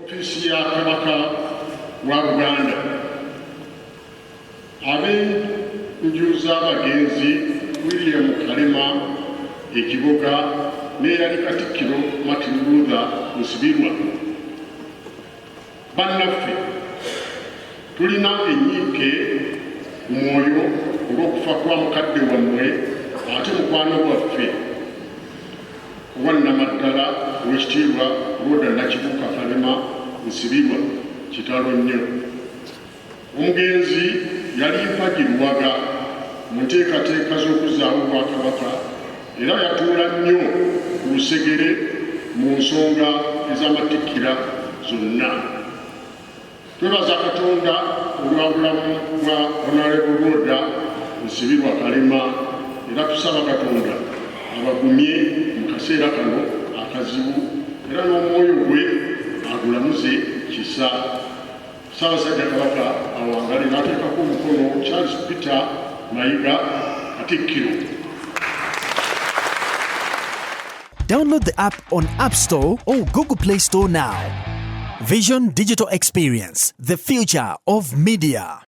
Ofiisi ya Kabaka wa Buganda, ab'enju z'abagenzi William Kalema e Kiboga n'eyali Katikkiro Martin Luther Nsibirwa. Bannaffe, tulina ennyiike ku mwoyo olw'okufa kwa mukadde wammwe ate mukwano gwaffe owa nnamaddala Owekitiibwa Rhoda Nakibuuka Kalema Nsibirwa. Kitalo nnyo. Omugenzi yali mpagi luwaga mu nteekateeka z'okuzzaawo Obwakabaka era yatuula nnyo ku lusegere mu nsonga ez'amatikkira zonna. Twebaza Katonda olwa bulamu bwa Honorable Rhoda Nsibirwa Kalema era tusaba Katonda abagumye mu kaseera kano akazibu era n'omwoyo gwe agulamuze kisa. Ssaabasajja Kabaka awangale n'ateekako omukono Charles Peter Mayiga Katikkiro. Download the app on App Store or Google Play Store now. Vision Digital Experience, the future of media.